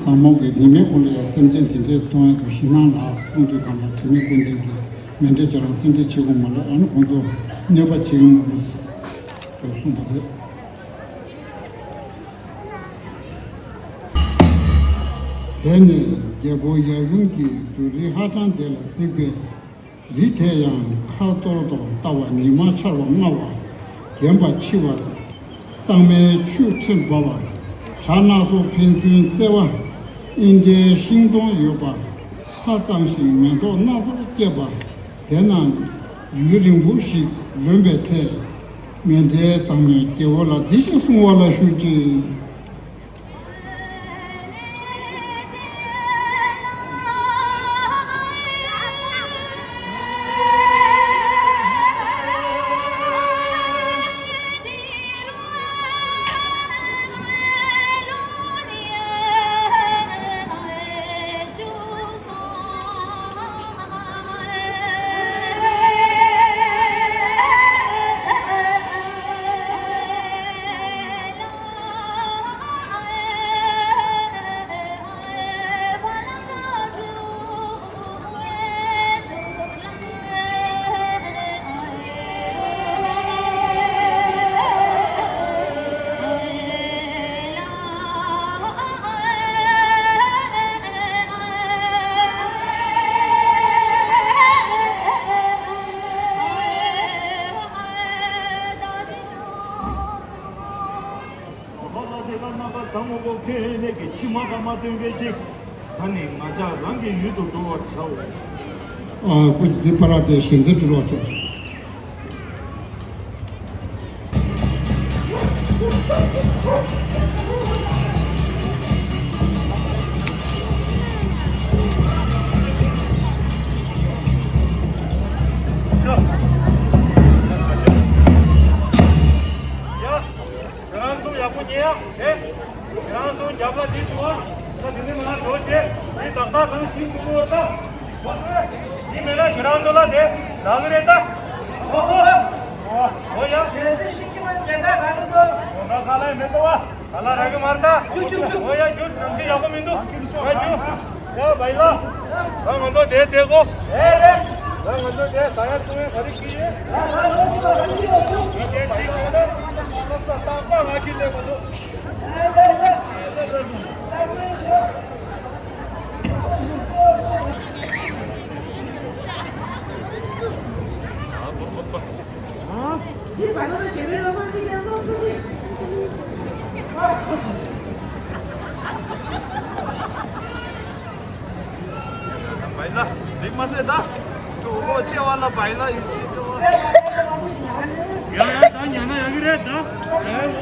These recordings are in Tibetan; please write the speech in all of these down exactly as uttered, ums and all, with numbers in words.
ཟབ་མོ་གི་ཉི་མའི་གུང་ལ་ཡང་སེམས་ཅན་དེ་འདྲའི་གཏོང་ཡ་དང་ཞིང་ནང་ལ་གསུང་དུས་གང་ལ་དྲི་མེད་ཀུན་ལྡན་གྱིས་མེ་འདྲའི་ཇོ་རང་སེམས་ཁྲལ་བྱེད་དགོས་མ་ལ་ཨ་ནི་ཁོང་ཚོ་གནོད་པ་བྱེད་ཀྱི་མ་རེད་ཅེས་གསུངས་པ་རེད། དེ་ནས་རྒྱལ་པོ་ཡབ་ཡུམ་གྱི་རྡོ་རིང་ཧ་ཅང་དེ་ལ་གཟིགས་པས། རི་དེ་ཡང་ཁ་གཏོར་དང་ལྟ་བ་ཉི་མ་འཆར་བ་མངར་བ་རྒན་པ་འཆི་བ་གཙང་མའི་ཆུ་ཕྲེང་འབབ་པ་བྱ་སྣ་ཚོགས་ཕན་ཚུན་བརྩེ་བ་ཨིན་འདྲའི་ཤིང་སྡོང་ཡོད་པ་ས་གཙང་ཞིང་མེ་ཏོག་སྣ་ཚོགས་སྐྱེས་པ་དེ་རྣམས་ཡུན་རིང་པོ་ཞིག་ལོན་པའི་ཚེ་མེ་འདྲའི་གཙང་མའི་རྒྱལ་པོ་ལ་འདི་ཞེས་གསུང་བ་ལ་ཞུ་ཅིག་ཧོ་ལ་ཟེར་ལ་རྣམ་པ་བཟང་མོ་པོ་ཁྱོད་ནས་ཀྱི་ཕྱི་མ་ག་མ་སྟོན་པའི་ཅིག་ད་ནི་ང་ཅག་རང་གི་ཡུལ་དུ་འགྲོ་བར་བྱའོ། ཨ་ཀུ་ཅི་འདི་པ་ར་དེ་ཞལ་འདེབས་ཀྱི་ལོག་ཆོག་ཁྱེད་རང་ཚོ་ཡག་པོ་ཉན་ཡ། ཨེ། ཁྱེད་རང་ཚོ་རྒྱབ་ལ་འདི་བྱུང་བ། ད་འདི་ནས་མར་འགྲོ་བྱེད། འདི་ཏག་ཏག་ཚང་ཤིང་ཐུག་གོ་ད། འདི་མེད་ན་ཁྱེད་རང་ཚོ་ལ་དེ་ལག་རེད་ད། ཨོ་ཧོ། ཨོ་ཡ། གལ་སྲིད་ཤིང་གི་མ་ཉན་ད་རང་གི་འདུག་ཨོ་ད་ག་ལ་མེད་དོ་བ། ག་ལ་རག་གི་མར་ད། རྒྱུག་རྒྱུག་རྒྱུག་ཨོ་ཡ་རྒྱུག་རྒྱུག་ཅི་ཡག་པོ་མི་འདུག་ཨོ་རྒྱུག་ཡ་བའི་ལ། ད་ང་ཚོ་དེ་བསྡད་གོ་ད་ང་ཚོ་དེ་ཟ་ཡ་བཏུང་ཡ་ག་རེ་གི་ཡིན། ང་དེ་གཅིག་ང་ཚོ་རྟག་པར་ང་གི་ལས་མ་ཐུབ། བའི་ལ། འགྲིག་མ་ཟད་ད། གྲོགས་པོ་ཆེ་བ་ལ་བའི་ལ་ཡིན་ཞེས་སྐྱོ་བ། ཡ་ཡ་ད་ཉན་ན་ཡག་གི་རེད་ད། ཨེ།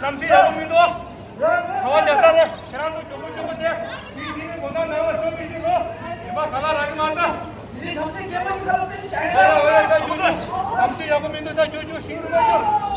གནམ་གཤིས་ཡག་པོ་མི་འདུག་ཚ་བ་རྒྱག་ས་རེད། ཁྱེད་རང་ཚོ་མགྱོགས་པོ་མགྱོགས་པོ་བྱས། དེའི་དེ་ནས་དགོང་དག་ནང་ལ་ཤོག་མི་ཤེས་རོགས། ཉི་མ་ག་ལ་རག་གི་མ་རེད་ད། འོ་ཡ་འོ་ཡ་ད་ཡོང་ས། གནམ་གཤིས་ཡག་པོ་མི་འདུག་ད་ཁྱོད་ཁྱོད་ཤིང་རུ་མ་ཤོག་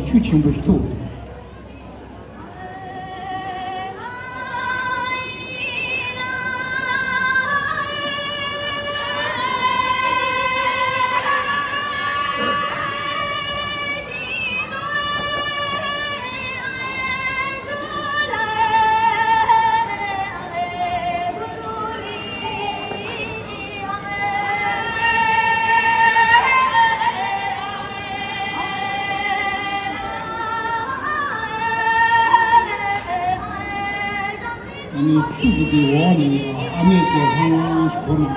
ཆུ་ཆེན་པོ་ཞིག་ཐུག་འདུག་ཨ་ནི་ཆུ་གི་དེ་འོག་ནས་ཨ་མས་དེ་ལྷང་ལྷང་ཞིག་གོ་ནས།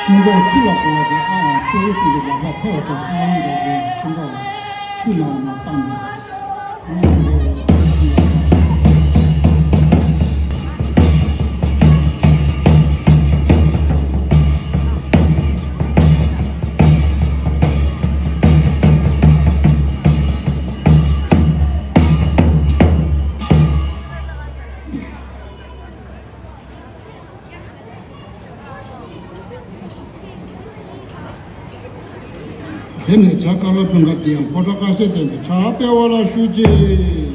ཤིང་ཏོག་ཆུ་ལ་བསྐོལ་བ་དེ་ཨ་ཡང་གཙོ་བོ་སུ་ཞིག་ལག་པ་ཐལ་བ་ཅན་སོང་ཡིན་འདུག་གི་ཤིང་ཏོག་ལ་ཆུ་ནང་ལ་མར་བཏང་ནས། དེ་ནས་བྱ་དཀར་ལ་ཕུན་ཁ་དེ་ཡང་ཕོ་བྲང་ཁ་ཤས་སྟེང་དུ་ཕྱག་དཔེ་བ་ལ་ཞུ་ཅིག་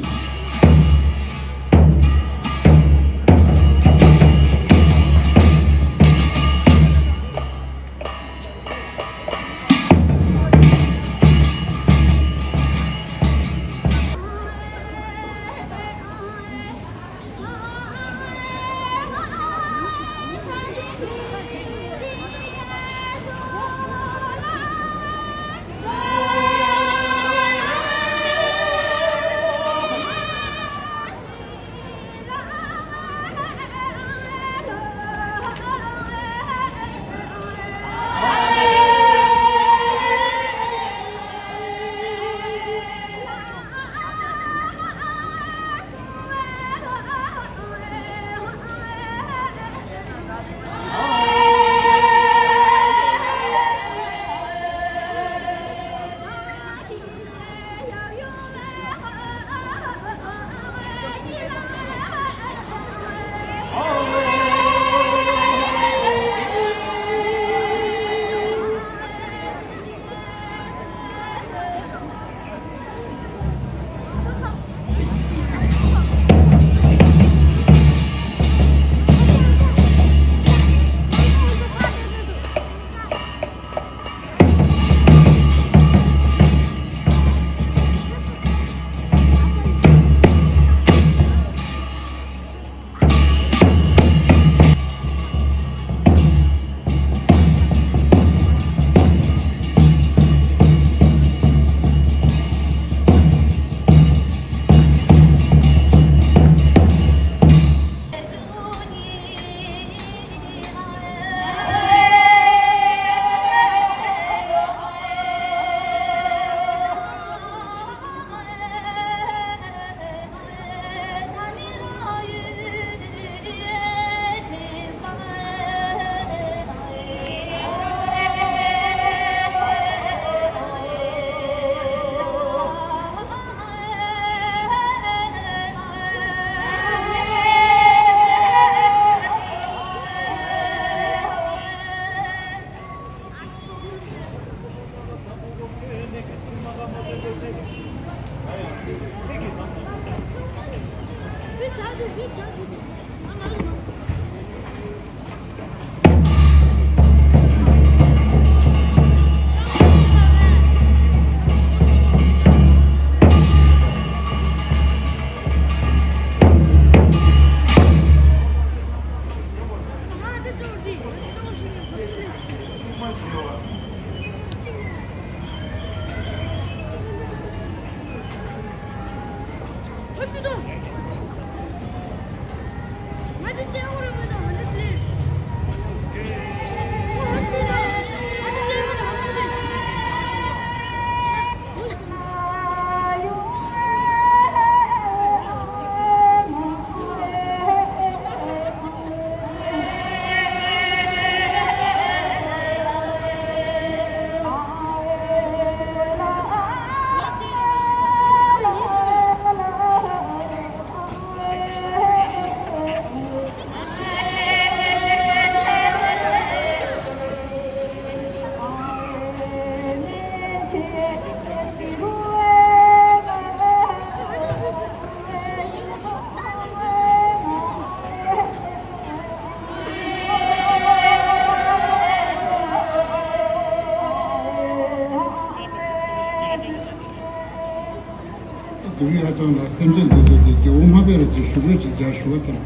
ཚང་ལ་སེམས་ཅན་འདི་ཚོ་གི་རྒྱལ་བོ་མ་ཕེབས་རོགས་ཅིག་ཞུ་རོགས་ཅིག་བྱ་ཞུ་བ་དེ།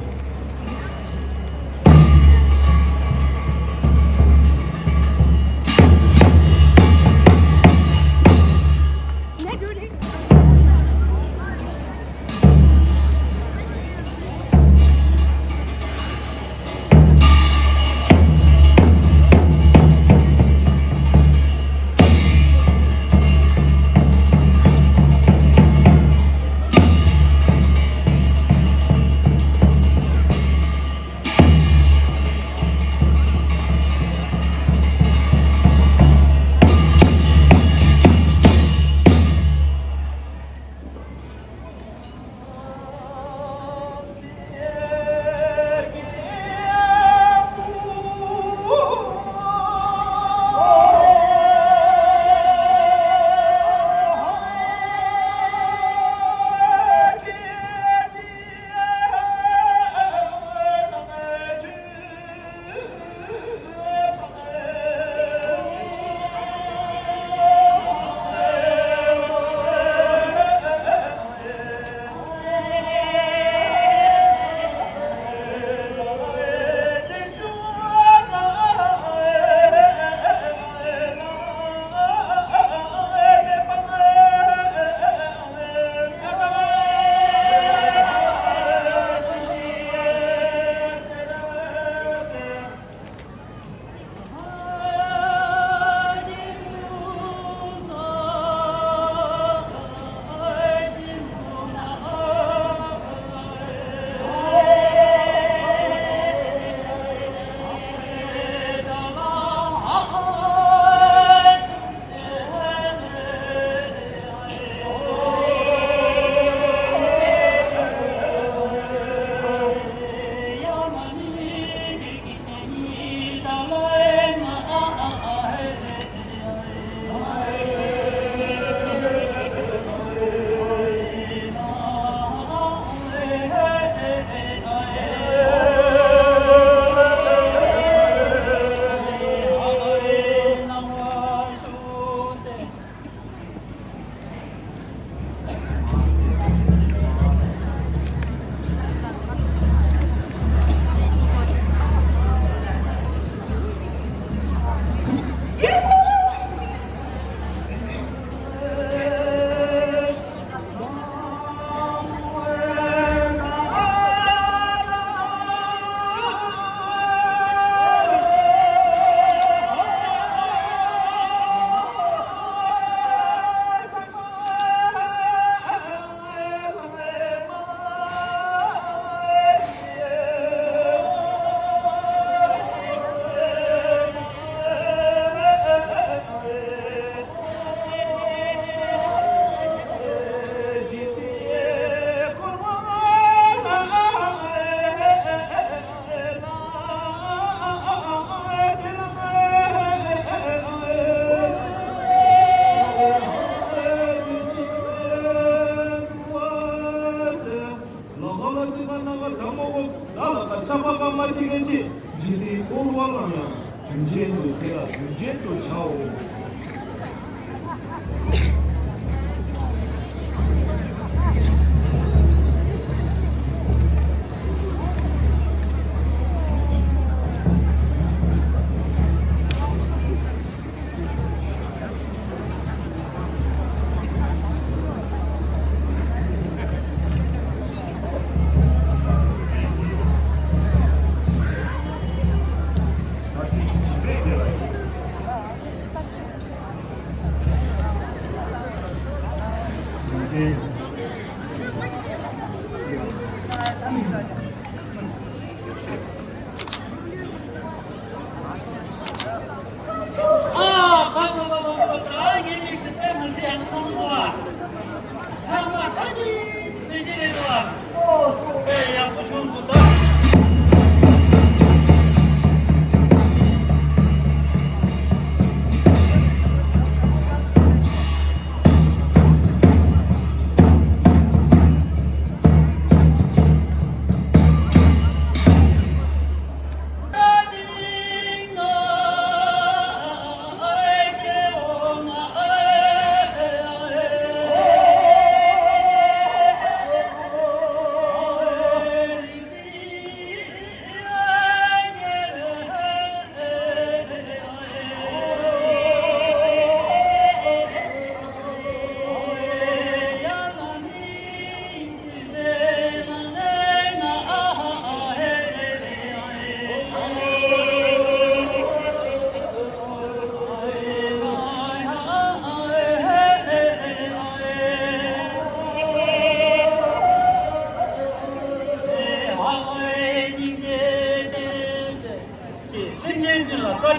ལ་ཧོ་ལ་སི་མ་ན་ག་ས་མོ་གོ་ད་ལ་ད་ཆ་པ་ག་མ་ཅི་ག་ཅི་ཇི་སི་ཨོ་ལ་ལ་ཡ་རིམ་ཅན་དུ་དེ་ལ་རིམ་ཅན་དུ་བྱའོ།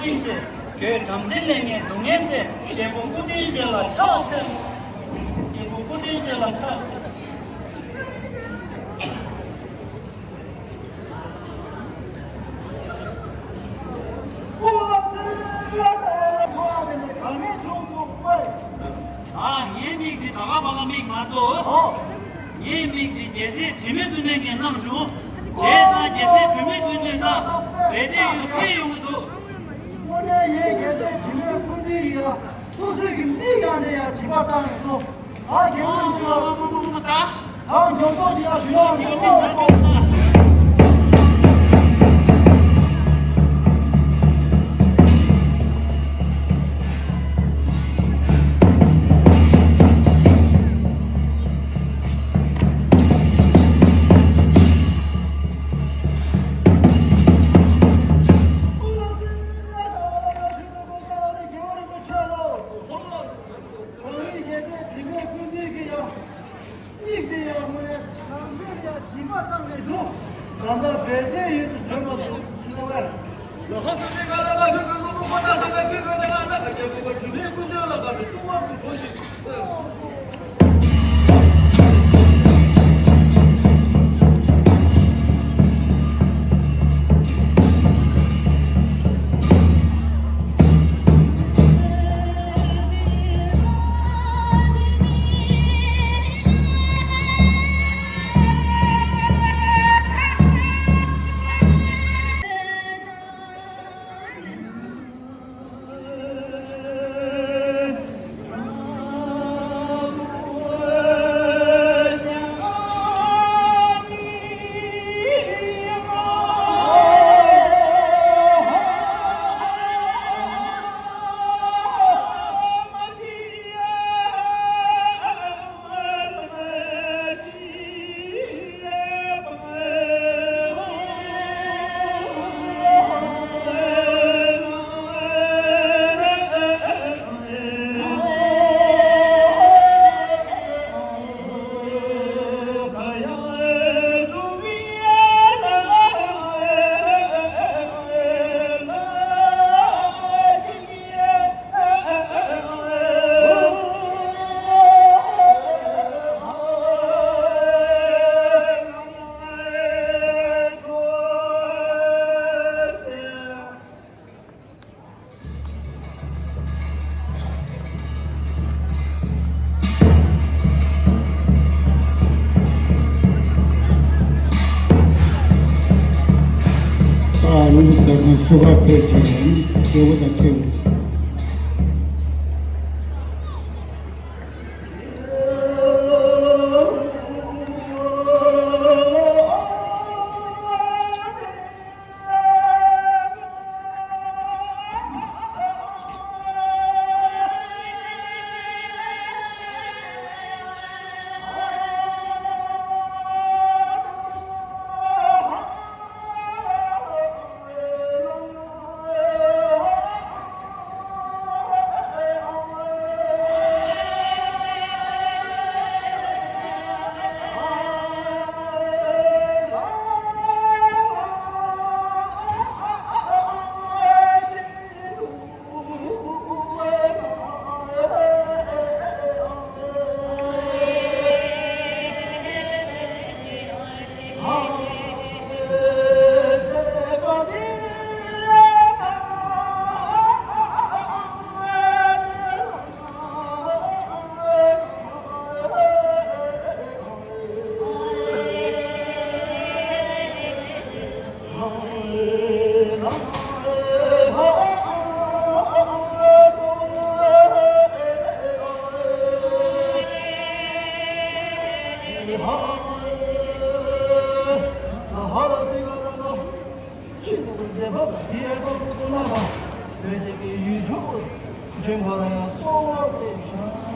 ཀྱིས་སེལ། གྱོད་བྲམ་ཟེ་ལས་ངན་སྡུག་བསྔལ་སེལ། གཞན་ཕམ་སྐུ་དྲིན་ཅན་ལ་ཕྱག་འཚལ། གཞན་ཕམ་སྐུ་དྲིན་ཅན་ལ་ཕྱག་འཚལ། ཨ། ངའི་མིག་འདི་ད་ག་བ་ག་མིག་མ་གཏོགས། ངའི་མིག་འདི་རྒྱལ་སྲས་དྲི་མེད་ཀུན་ལྡན་གྱིས་གནང་བྱུང་། བྱས་ཙང་རྒྱལ་སྲས་དྲི་མེད་ཀུན་ལྡན་དང་བེ་ཏའི་ཡུལ་ཕེབས་ཡོང་གི་འདུག། དངོས་གནས་ཡིན། རྒྱལ་སྲས་དྲི་མེད་ཀུན་ལྡན་གྱིས་ཡང་སོ་སོའི་གི་མིག་ཡང་ནས་ཡང་དྲི་མ་བཏང་ཡོད་འདུག། ཨ། རྒྱལ་པོ་མཆོག་ཨ། མགྱོགས་ཐོག་ཅིག་ཡང་ཞུ་ཡང་མགྱོགས་ཐོག་སོང་། གངས་རིའི་རྒྱལ་སྲས་དྲི་མེད་ཀུན་ལྡན་གྱི་ཡང་། མིག་དེ་ཡང་མ་ཡང་ནམ་རྒྱུན་ཡང་སྦྱིན་པ་བཏང་ནས་འདུག། ད་ལྟ་བེ་ཏའི་ཡུལ་དུ་བྱོན་པ་འདུག་ཟེར་བས། ལ་ཧ་ས་ཏེ་ག་ལ་ལ་ལྷུན་གྲུབ་ལྷུན་པོ་ཁོ་ན་ས་ན་ཏེ་བེ་ཏེ་ང་ན་ག་རྒྱལ་པོ་དྲི་མེད་ཀུན་ལྡན་ལ་དགའ་བའི་གསུང་བ་དུ་འགྲོ་ཞིག་ཟེར། ཨ། ལུག་ལུག་ད་གིན་སུ་ག་ཕེབས་ཀྱི་ཡིན། སྐྱེ་བོ་དང་ཕྲད། ཤིན་ཏུ་མཛེས་པ་དང་དེའི་ལྟ་བུ་ཀུན་ལ་བ་བོད་དེ་གི་ཡུལ་ཕྱོགས་སུ་འབྱོན་པར་ཡང་གསོལ་བ་འདེབས་ཤིང་།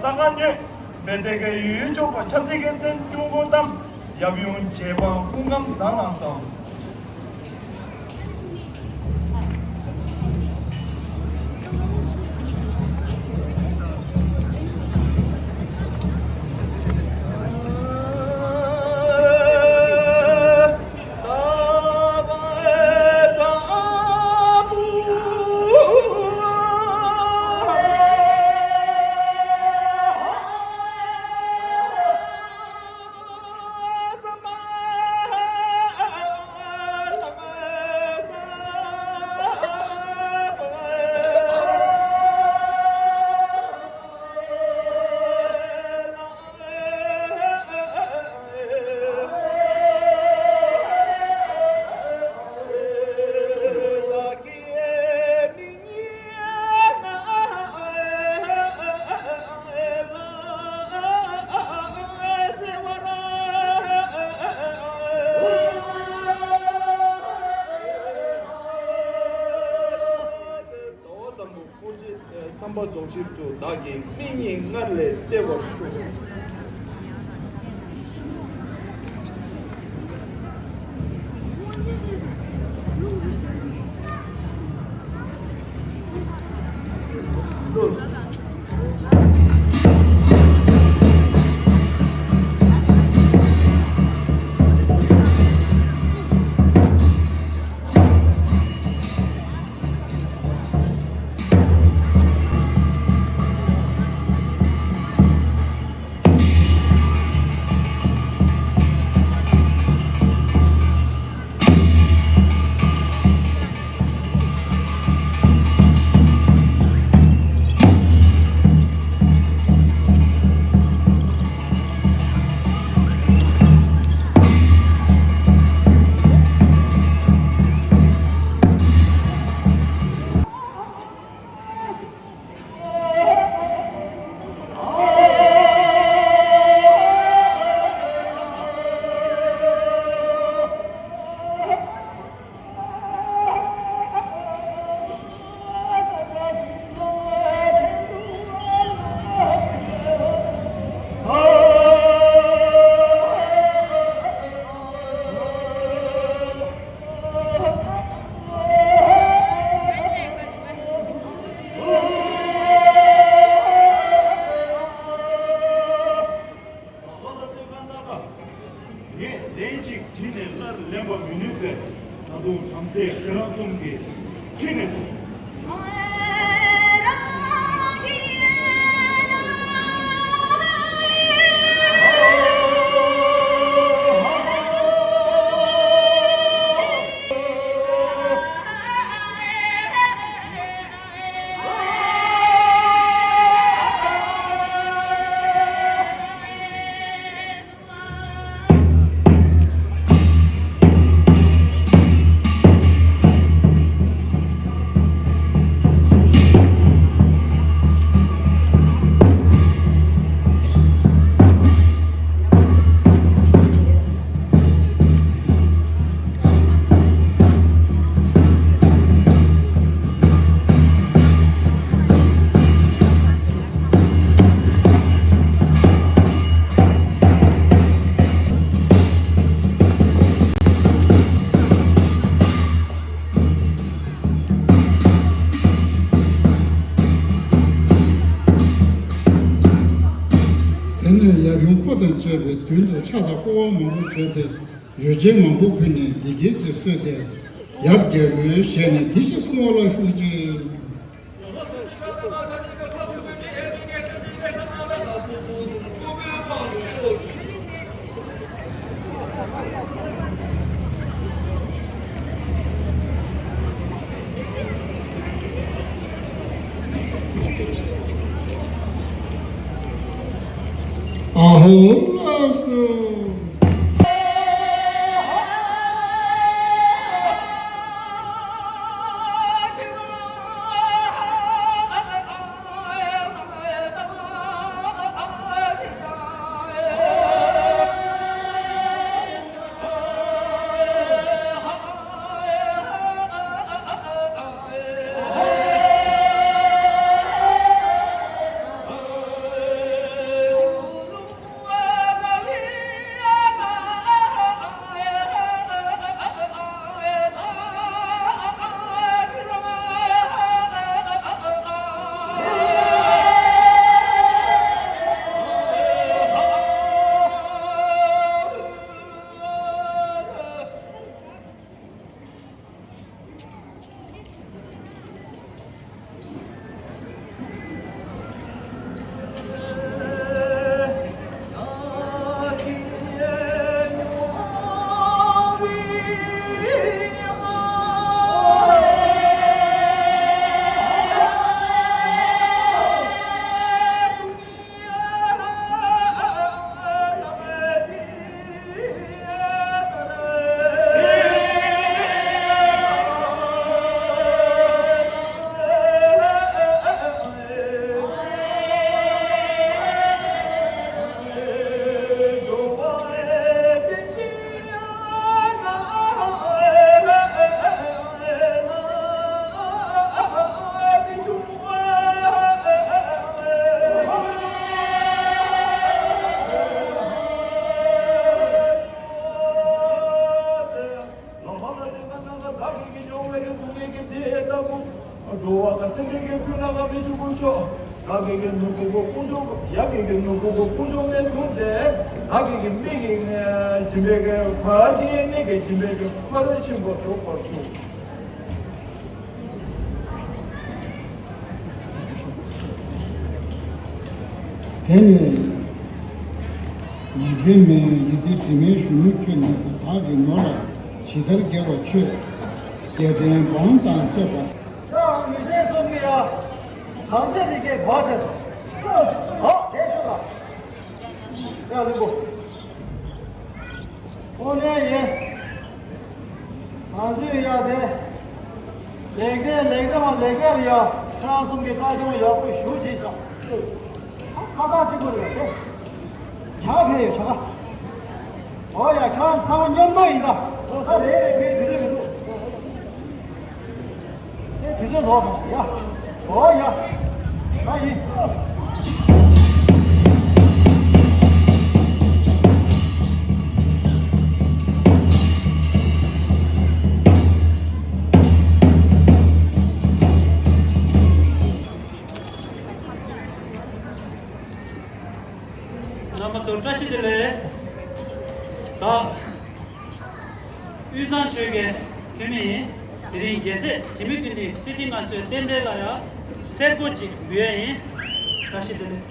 ས་ག་ཉོན། མེ་ཏོག་གི་ཡུལ་ཕྱོགས་པ་ཆབ་སྲིད་ཀྱི་སྟེང་སྐྱོང་གོ་གཏམ། ཡབ་ཡུམ་རྗེ་འབངས་སྐུ་ཁམས་བཟང་ལ་སོང་། བསམ་པ་རྫོགས་ཕྱིར་དུ་བདག་གི་དམིགས་ཉིད་སྔར་ལས་གསལ་བར་ཤོག། ངས་ལན་གཅིག་དྲིས་ནས་སླར་ལེན་པར་མི་ནུས་པས། ད་དུང་བྲམ་ཟེ་ཁྱེད་རང་གསུམ་གྱིས་ཁྲིད་ནས་སོང་། དེ་ནས་ཡབ་ཡུམ་འཁོར་དང་བཅས་པའི་མདུན་དུ་ཕྱག་དང་བསྐོར་བ་མང་པོ་བྱས་ཏེ། ཡོ་བྱད་མང་པོ་ཕུལ་ནས་འདི་སྐད་ཅེས་གསོལ་ཏེ། ཡབ་རྒྱལ་པོའི་ཞལ་ནས་འདི་ཞེས་གསོལ་བ་ལ་ཞུགས་ཅིག། ཨ་ཧོ་ལགས་སོ། འགྲོ་བ་ག་སེམས་ཅན་གྱི་ཀུན་ལ་བབས་ནས་ཆོས་སྐུར་ཤོག །བདག་གི་གི་ནོར་བུ་གི་དཀོན་མཆོག །ཡབ་ཀྱི་གི་ནོར་བུ་གི་དཀོན་མཆོག་ནས་བཟུང་སྟེ། བདག་གི་གི་མི་གི་སྦྱིན་པའི་གི་བར་གྱི་མི་གི་སྦྱིན་པའི་གི་ཕ་རོལ་ཕྱིན་པ་རྫོགས་པར་ཤོག །དེ་ནས་ཡིད་བརྟན་མའི་ཡིད་བརྟན་དྲི་མེད་གཞོན་ནུ་ཁྱོད་ནི་བདག་གི་ནོར་ལ་ཇི་ལྟར་དགེ་བ་ཁྱོད། རྒྱལ་ཕྲན་འབངས་དང་བཅས་པ། ཡ་མི་ཚེ་གསུམ་གྱི་ཡ། བྱམས་བརྩེ་དེ་གས་གོ་བྱས་སོང་། ཨོ་དེ་ཤོད་དང་། ཡ་ལུས་པོ། ཨོ་ནས་ཡིན། ང་ཚོས་ཡ་དེ། ལེགས་ལྡན་ལེགས་བྱ་བ་ལེགས་པར་ཡ། ཁྱེད་རང་གསུམ་གྱི་ལྟ་སྐྱོང་ཡག་པོ་ཞུ་བྱས་ཤག་ཁ་བཏགས་གཅིག་པུ་རེད་དེ། ཇ་ཕན་ཡོད་ཇ་ཁ། ཨོ་ཡ་ཁྱེད་རང་ཚང་མ་མཉམ་དུ་ཡིན་ད། ས་རེ་རེ་ཕན་དུས་ཚོད་མི་འདུག་ཨེ་དུས་ཚོད་རྫོགས་སོང་ཡ། ཨོ་ཡ། ཨ་ཡིན། རྣམ་པ་ཚོ་བཀྲ་ཤིས་བདེ་ལེགས། ད། དབུས་གཙང་ཆོལ་ཁའི་འཐུས་མི་ཡིན། དེ་རིང་རྒྱལ་སྲས་དྲི་མེད་ཀུན་ལྡན་སྲིད་ཁྲི་མངའ་གསོལ་རྟེན་འབྲེལ་ལ་ཡང་གསེར་སྐུ་ཅིག་འབུལ་ཡས་ཡིན། བཀྲ་ཤིས་བདེ་ལེགས།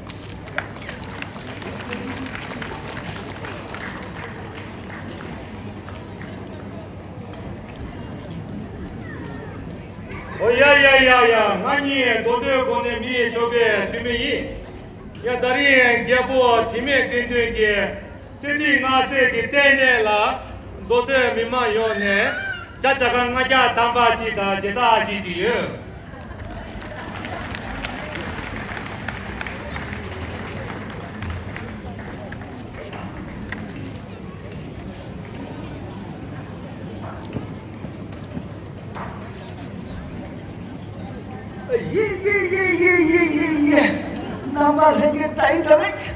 ཨོ་ཡ་ཡ་ཡ་ཡ། ང་གཉིས་མདོ་སྟོད་གོང་ནས་མི་ཡི་ཆོལ་ཁའི་འཐུས་མི་ཡིན། ཡ་ད་རིང་རྒྱལ་པོ་དྲི་མེད་ཀུན་ལྡན་གྱི་གསེར་ཁྲི་མངའ་གསོལ་གྱི་རྟེན་འབྲེལ་ལ་མདོ་སྟོད་མི་མང་ཡོངས་ནས་ཇ་ཇ་ག་ལྔ་བརྒྱ་ཐམ་པ་གཅིག་དང་རྒྱལ་ཐག་ཞིག་ཅིག་ཡོད། ཡེ་ཡེ། རྣམ་པ་ལྷན་རྒྱས་བཀྲ་ཤིས་བདེ་ལེགས།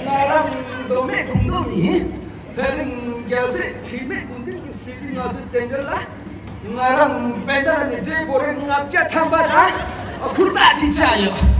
ང་རང་མདོ་སྨད་ཁོངས་གཏོགས་ཡིན། དེ་རིང་རྒྱལ་སྲས་དྲི་མེད་ཀུན་ལྡན་གྱི་གསེར་ཁྲི་མངའ་གསོལ་རྟེན་འབྲེལ་ལ། ང་རང་དཔལ་ལྡན་ནས་འབྲས་བུ་རེ་ལྔ་བརྒྱ་ཐམ་པ་དང་ཁུར་ཐག་ཅིག་ཆགས་ཡོད།